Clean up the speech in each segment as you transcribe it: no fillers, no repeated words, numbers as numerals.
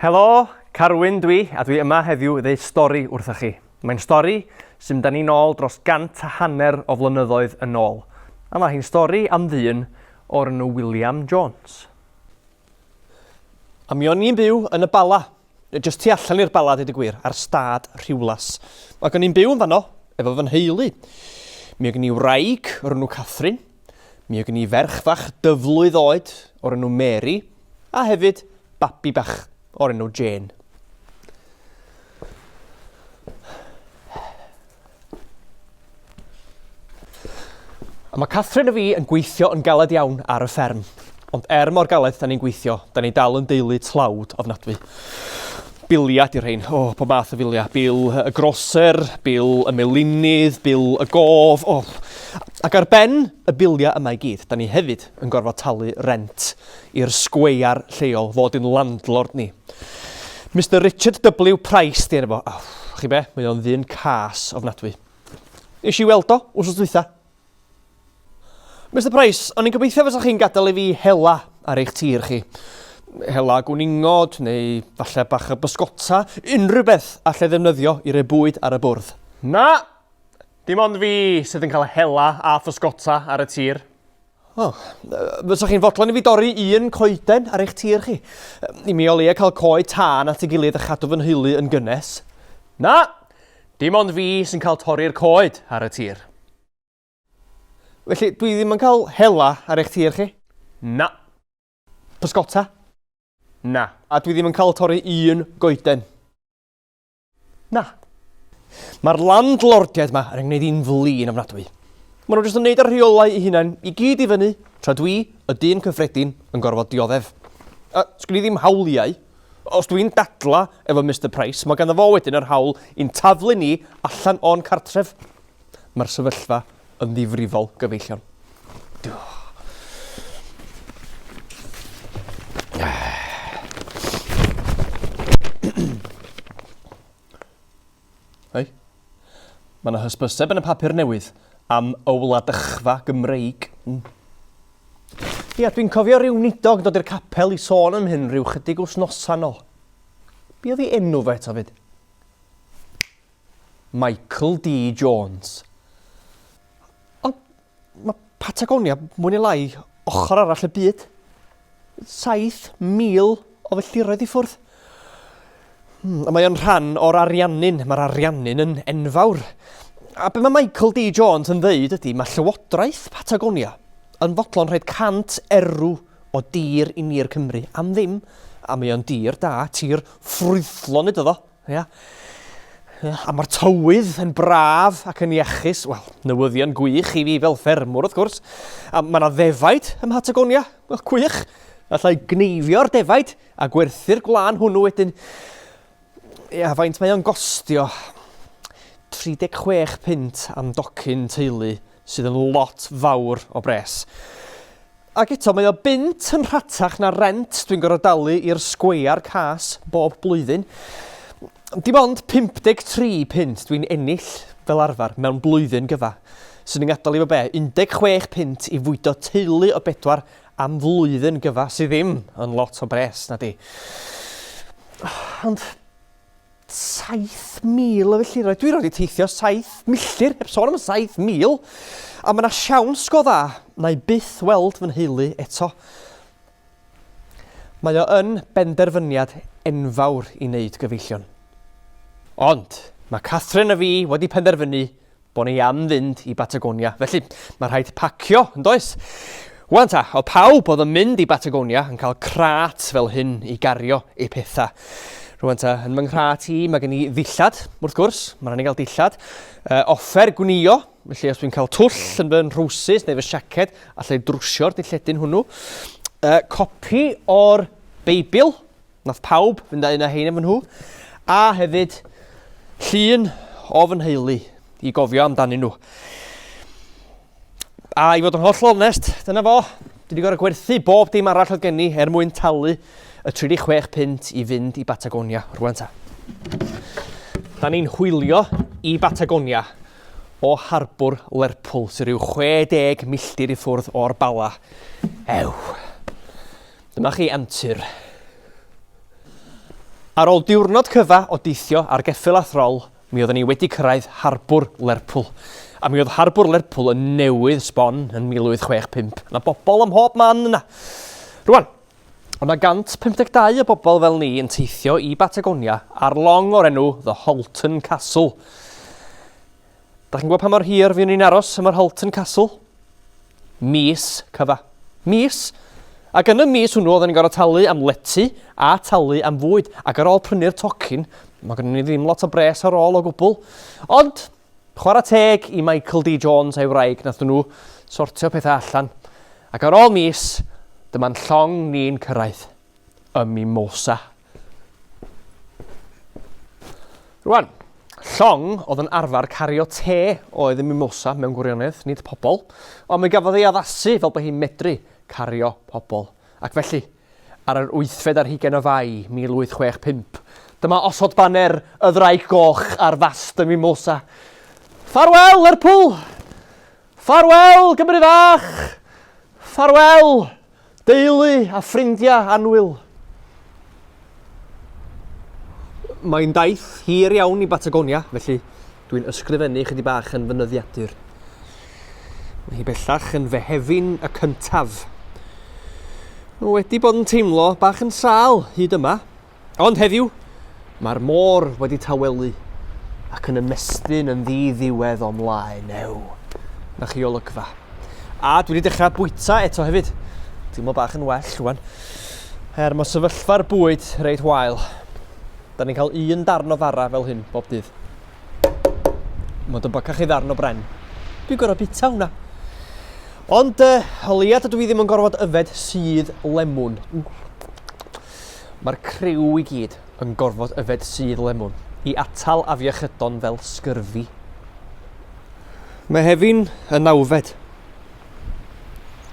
Helo, Carwyn dwi, a dwi yma heddiw i ddeud stori wrthoch chi. Mae'n stori sy'n mynd â ni nôl dros 150 o flynyddoedd yn ôl. A mae hi'n stori am ddyn o'r enw William Jones. A mi o'n i'n byw yn y Bala, jyst tu allan i'r Bala, dweud y gwir, ar stad Rhiwlas. Ac o'n i'n byw yn fanno efo fy nheulu. Mi oedd gen i wraig o'r enw Catherine, mi oedd gen i ferch fach dyflwydd oed o'r enw Mary, a hefyd babi bach o'r enw Jane. A mae Catherine a fi yn gweithio yn galed iawn ar y fferm. Ond er mor galed da ni'n gweithio, da ni dal yn deulu tlawd ofnadwy. Bilia di rhain, o, oh, pob math o filia. Bil y groser, bil y melinydd, bil y gof, o. Oh. Ac ar ben y bilia yma i gyd, da ni hefyd yn gorfod talu rent i'r sgweiar lleol fod yn landlord ni. Mister Richard W Price di enw fo. Oh, chi be, mae o'n ddyn cas ofnadwy. Nes i weld o wsos dwytha. Mister Price, o'n i'n gobeithio fysa chi'n gadael i fi hela ar eich tir chi. Hela gwningod, neu falle bach o bysgota, unrhyw beth allai ddefnyddio i roi bwyd ar y bwrdd. Na! Dim ond fi sydd yn cael hela a physgota ar y tir. O, fysa chi'n fodlon i fi dorri un coeden ar eich tir chi? I mi o leia cael coed tân at ei gilydd a chadw fy nheulu yn gynnes. Na! Dim ond fi sy'n cael torri'r coed ar y tir. Felly, dwi ddim yn cael hela ar eich tir chi? Na. Pysgota? Na. A dwi ddim yn cael torri un goeden? Na. Mae'r landlordiaid 'ma yn 'ngwneud i'n flin ofnadwy. Maen nhw jyst yn neud y rheolau eu hunain i gyd i fyny, tra dwi, y dyn cyffredin, yn gorfod dioddef. A sgwn i ddim hawliau. Os dwi'n dadla efo Mister Price, mae ganddo fo wedyn yr hawl i'n taflu ni allan o'n cartref. Mae'r sefyllfa yn ddifrifol, gyfeillion. Hei. Mae yna hysbyseb yn y papur newydd am y wladychfa Gymreig. Mm. Ia, dwi'n cofio rhyw nidog yn dod i'r capel i sôn am hyn rhyw chydig wythnosau nôl. Be oedd ei enw fe eto fyd? Michael D. Jones. Ond mae Patagonia mwy neu lai ochr arall y byd. 7,000 o filltiroedd i ffwrdd. Hmm, a mae o'n rhan o'r Ariannin. Mae'r Ariannin yn enfawr. A be mae Michael D. Jones yn ddeud ydy, mae Llywodraeth Patagonia yn fodlon rhaid 100 erw o dir i ni'r Cymru am ddim. A mae o'n dir da, tir ffrwythlon ydy o. Ia. Ia, a mae'r tywydd yn braf ac yn iachus. Wel, newyddion gwych i fi fel ffermwr, wrth gwrs. A mae yna ddefaid ym Mhatagonia. Wel, gwych. Alla i gneifio'r defaid a gwerthu'r gwlân hwnnw wedyn. Ia, faint mae o'n gostio? 36 punt am docyn teulu sydd yn lot fawr o bres. Ac eto, mae o bunt yn rhatach na rent dwi'n gorfod dalu i'r sgweiar cas bob blwyddyn. Dim ond 53 punt dwi'n ennill fel arfer mewn blwyddyn gyfa, sy'n 'y ngadael i efo be, 16 punt i fwydo teulu o bedwar am flwyddyn gyfa, sydd ddim yn lot o bres, na di. Ond 7,000 o filltiroedd. Dwi 'rioed 'di teithio 7 milltir, heb sôn am 7,000. A mae 'na siawns go dda na i byth weld fy nheulu eto. Mae o yn benderfyniad enfawr i wneud, gyfeillion. Ond mae Catherine a fi wedi penderfynu Bo ni am fynd i Batagonia, felly mae rhaid pacio, yn does? Wan ta, oedd pawb oedd yn mynd i Batagonia yn cael crât fel hyn i gario eu pethau. Rwan ta, yn fy nghrât i, mae gen i ddillad, wrth gwrs, mae rhaid i gael dillad. Uh, offer gwnïo, felly os dwi'n cael twll yn fy nhrowsus neu fy siaced, allai drwsio'r dilledyn hwnnw. Uh, copi o'r Beibl, Nath pawb fynd â un o hein efo nhw. A hefyd llun o fy nheulu i gofio amdanyn nhw. A i fod yn holl onest, dyna fo. Dwi wedi gorfod gwerthu bob dim arall oedd gen i er mwyn talu y 36 punt i fynd i Batagonia rwan ta. Da ni'n hwylio i Batagonia o harbwr Lerpwl sy'n rhyw 60 milltir i ffwrdd o'r Bala. Ew. Dyma chi antur. Ar ôl diwrnod cyfa o deithio ar geffyl a throl, mi oedden ni wedi cyrraedd harbwr Lerpwl. A mi oedd harbwr Lerpwl yn newydd sbon yn 1865. Yna bobl ym mhob man yna. Rwan, oedd 'na 152 o bobl fel ni yn teithio i Batagonia ar long o'r enw The Halton Castle. Da chi'n gwybod pa mor hir fuon ni'n aros am yr Halton Castle? Mis cyfa. Mis! Ac yn y mis hwnnw oedden ni'n gorfod talu am lety a talu am fwyd, ac ar ôl prynu'r tocyn, mae gynnon ni ddim lot o bres ar ôl o gwbl. Ond, chwarae teg i Michael D Jones a'i wraig, nath nhw sortio pethau allan. Ac ar ôl mis, dyma'n llong ni'n cyrraedd. Y Mimosa. Rwan, llong oedd yn arfer cario te oedd y Mimosa mewn gwirionedd, nid pobl, ond mi gafodd ei addasu fel bod hi'n medru cario pobl. Ac felly, ar yr wythfed ar hugain o Fai 1865, dyma osod baner y Ddraig Goch ar fast y Mimosa. Ffarwel, Lerpwl! Ffarwel, Gymru fach! Ffarwel! Deulu a ffrindiau annwyl. Mae'n daith hir iawn i Batagonia, felly dwi'n ysgrifennu chydig bach yn fy nyddiadur. Mae hi bellach yn Fehefin y cyntaf. Wedi bod yn teimlo bach yn sâl hyd yma. Ond heddiw, mae'r môr wedi tawelu ac yn ymestyn yn ddi-ddiwedd o mlaen. Ew, na chi olygfa. A dwi wedi dechrau bwyta eto hefyd. Teimlo bach yn well rwan. Er mae sefyllfa'r bwyd reit wael. Da ni'n cael un darn o fara fel hyn bob dydd. Mae'n dybocach chi ddarn o bren. Dwi'n gorfod bita hwnna. Ond uh, o leia dydw i ddim yn gorfod yfed sudd lemwn. Mae'r criw i gyd yn gorfod yfed sudd lemwn i atal afiechydon fel sgyrfi. Mehefin y nawfed.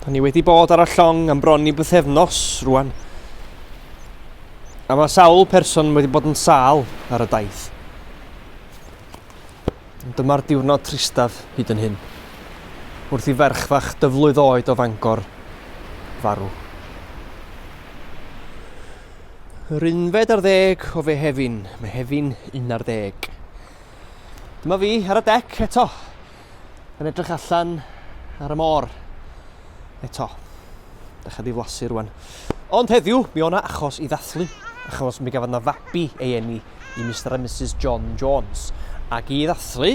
Da ni wedi bod ar y llong am bron i bythefnos rwan. A mae sawl person wedi bod yn sâl ar y daith. Dyma'r diwrnod tristaf hyd yn hyn, wrth i ferch fach dyflwydd oed o Fangor farw. Yr unfed ar ddeg o Fehefin, Mehefin 11. Dyma fi ar y dec eto, yn edrych allan ar y môr eto. Dechrau diflasu rwan. Ond heddiw, mi o'na achos i ddathlu, achos mi gafodd na fabi ei eni i Mister a Misus John Jones. Ac i ddathlu,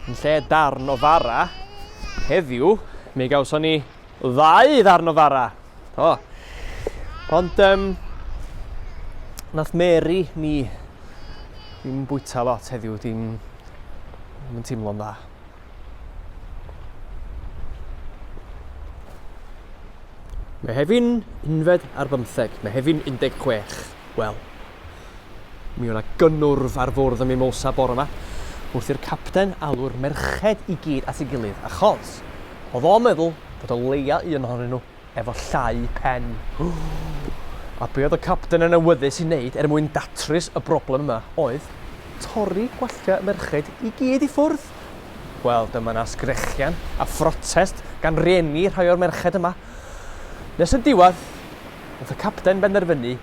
yn lle darn o fara, heddiw, mi gawson ni ddau ddarn o fara. O. Ond, um, nath Mary ni ddim bwyta lot heddiw, dim, ddim yn teimlo'n dda. Mehefin unfed ar bymtheg, Mehefin 16. Wel, mi o'na gynnwrf ar fwrdd y Mimosa bore yma, wrth i'r capten alw'r merched i gyd at ei gilydd, achos oedd o'n meddwl bod o leia un ohonyn nhw efo llai pen. A be oedd y capten yn awyddus i wneud er mwyn datrys y broblem yma oedd torri gwalltiau y merched i gyd i ffwrdd. Wel, dyma 'na sgrechian a phrotest gan rieni rhai o'r merched yma. Nes yn diwedd, nath y capten benderfynu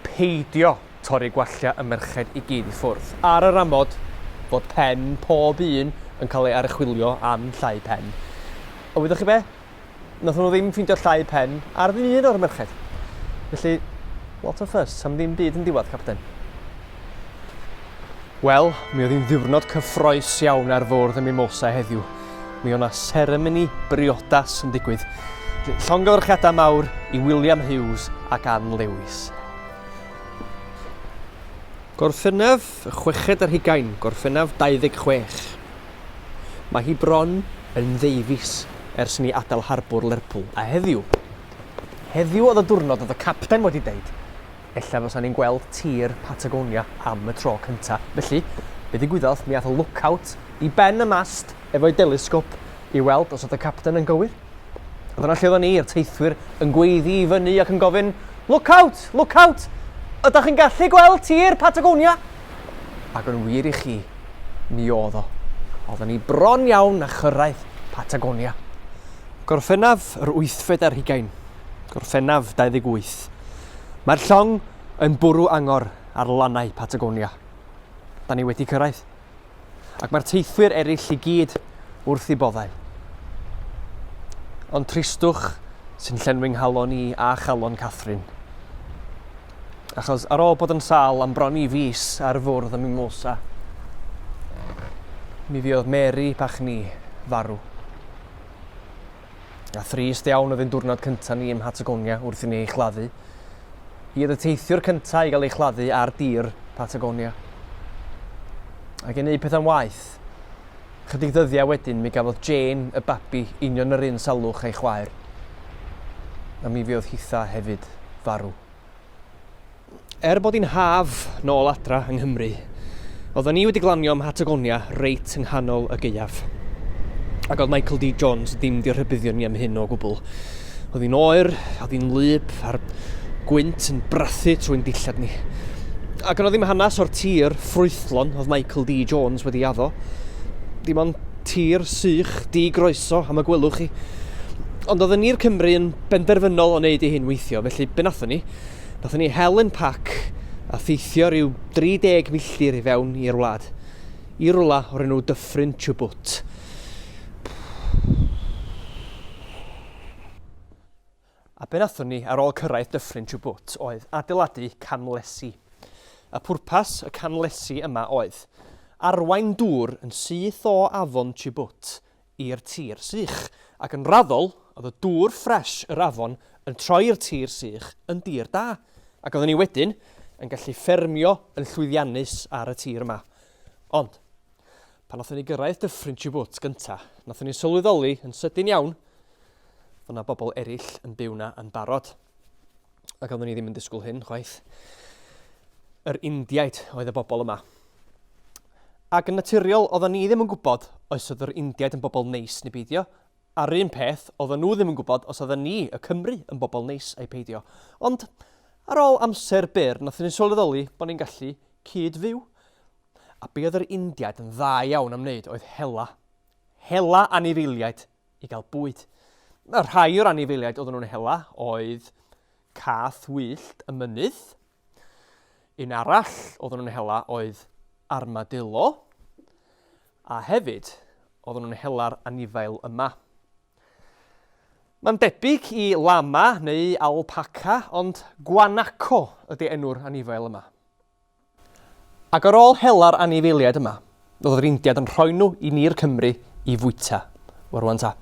peidio torri gwalltiau y merched i gyd i ffwrdd, ar yr amod fod pen pob un yn cael ei archwilio am llai pen. A wyddoch chi be? Nath nhw ddim ffeindio llai pen ar ddim un o'r merched. Felly, lot o fuss am ddim byd yn diwedd, Capten. Wel, mi oedd hi'n ddiwrnod cyffroes iawn ar fwrdd y Mimosa heddiw. Mi oedd 'na seremoni briodas yn digwydd. Llongyfarchiadau mawr i William Hughes ac Ann Lewis. Gorffennaf y chweched ar hugain, Gorffennaf 26. Mae hi bron yn ddeufis ers i ni adael harbwr Lerpwl, a heddiw, heddiw oedd y diwrnod oedd y capten wedi deud ella fysa ni'n gweld tir Patagonia am y tro cynta. Felly, be ddigwyddodd, mi ath Lookout i ben y mast efo'i delesgop i weld os oedd y capten yn gywir. A dyna lle oedden ni, i'r teithwyr, yn gweiddi i fyny ac yn gofyn, Lookout! Lookout! Ydach chi'n gallu gweld tir Patagonia? Ac yn wir i chi, mi oedd o. Oedden ni bron iawn a chyrraedd Patagonia. Gorffennaf yr wythfed ar hugain. Gorffennaf 28. Mae'r llong yn bwrw angor ar lannau Patagonia. Da ni wedi cyrraedd. Ac mae'r teithwyr eraill i gyd wrth eu boddau. Ond tristwch sy'n llenwi nghalon i a chalon Catherine. Achos ar ôl bod yn sâl am bron i fis ar fwrdd y Mimosa, mi fuodd Mary bach ni farw. A thrist iawn oedd ein diwrnod cyntaf ni ym Mhatagonia wrth i ni ei chladdu. Hi oedd y teithiwr cyntaf i gael ei chladdu ar dir Patagonia. Ac i wneud pethau'n waeth, chydig ddyddiau wedyn mi gafodd Jane, y babi, union yr un salwch a'i chwaer. A mi fuodd hitha hefyd farw. Er bod hi'n haf nôl adra yng Nghymru, oedden ni wedi glanio ym Mhatagonia reit yng nghanol y gaeaf. Ac oedd Michael D. Jones ddim 'di rhybuddio ni am hyn o gwbl. Oedd hi'n oer, oedd hi'n wlyb, a'r gwynt yn brathu trwy'n dillad ni. Ac yno ddim hanes o'r tir ffrwythlon oedd Michael D. Jones wedi addo. Dim ond tir sych, di-groeso am y gwelwch chi. Ond oedden ni'r Cymry yn benderfynol o wneud i hyn weithio, felly be nathon ni? Nathon ni hel yn pac a theithio rhyw 30 milltir i fewn i'r wlad, i rwla o'r enw Dyffryn Chubut. A be nathon ni ar ôl cyrraedd Dyffryn Chubut oedd adeiladu camlesi. Y pwrpas y camlesi yma oedd arwain dŵr yn syth o afon Chubut i'r tir sych, ac yn raddol oedd y dŵr ffresh yr afon yn troi'r tir sych yn dir da, ac oedden ni wedyn yn gallu ffermio yn llwyddiannus ar y tir yma. Ond, pan nathon ni gyrraedd Dyffryn Chubut gynta, nathon ni sylweddoli yn sydyn iawn Oedd yna bobl eraill yn byw na yn barod. Ac oeddwn i ddim yn disgwyl hyn, chwaith. Yr Indiaid oedd y bobl yma. Ac yn naturiol, oedden ni ddim yn gwybod oes oedd yr Indiaid yn bobl neis neu beidio. A'r un peth, oedden nhw ddim yn gwybod os oedden ni, y Cymry, yn bobl neis ai peidio. Ond ar ôl amser byr, nathon ni sylweddoli bod ni'n gallu cyd-fyw. A be oedd yr Indiaid yn dda iawn am wneud oedd hela. Hela anifeiliaid i gael bwyd. Y rhai o'r anifeiliaid oedden nhw'n hela oedd cath wyllt y mynydd. Un arall oedden nhw'n hela oedd armadillo. A hefyd, oedden nhw'n hela'r anifail yma. Mae'n debyg i lama neu alpaca, ond guanaco ydy enw'r anifail yma. Ac ar ôl hela'r anifeiliaid yma, roedd yr Indiaid yn rhoi nhw i ni'r Cymry i fwyta. Wel rwan ta,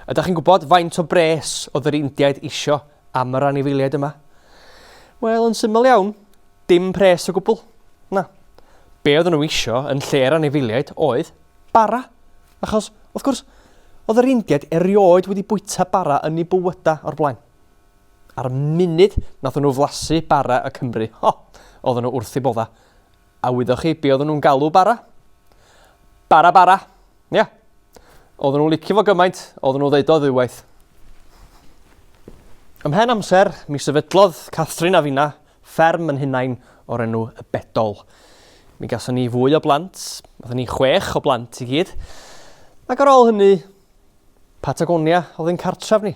ydach chi'n gwybod faint o bres oedd yr Indiaid isio am yr anifeiliaid yma? Wel, yn syml iawn, dim pres o gwbl. Na. Be oedden nhw isio yn lle'r anifeiliaid oedd bara. Achos, wrth gwrs, oedd yr Indiaid erioed wedi bwyta bara yn eu bywydau o'r blaen. A'r munud nathon nhw flasu bara y Cymry, ho! Oedden nhw wrth eu bodda. A wyddoch chi be oedden nhw'n galw bara? Bara bara! Ia. Oedden nhw'n licio fo gymaint, oedden nhw ddeud o ddwywaith. Ymhen amser, mi sefydlodd Catherine a finna fferm yn hunain o'r enw y Bedol. Mi gason ni fwy o blant, gathon ni chwech o blant i gyd. Ac ar ôl hynny, Patagonia oedd ein cartref ni.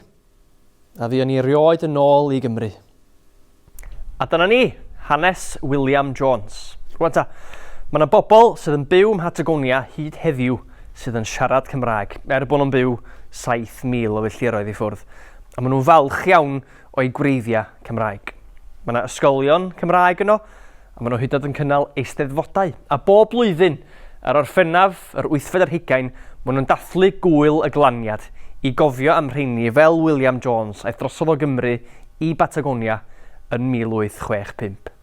A fuon ni erioed yn ôl i Gymru. A dyna ni, hanes William Jones. Rwan ta, mae yna bobl sydd yn byw ym Mhatagonia hyd heddiw sydd yn siarad Cymraeg, er bod nhw'n byw 7,000 o filltiroedd i ffwrdd. A maen nhw'n falch iawn o'i gwreiddiau Cymraeg. Mae yna ysgolion Cymraeg yno, a maen nhw hyd yn oed yn cynnal eisteddfodau. A bob blwyddyn, ar Orffennaf yr wythfed ar hugain, maen nhw'n dathlu Gŵyl y Glaniad i gofio am rheini fel William Jones aeth drosodd o Gymru i Batagonia yn 1865.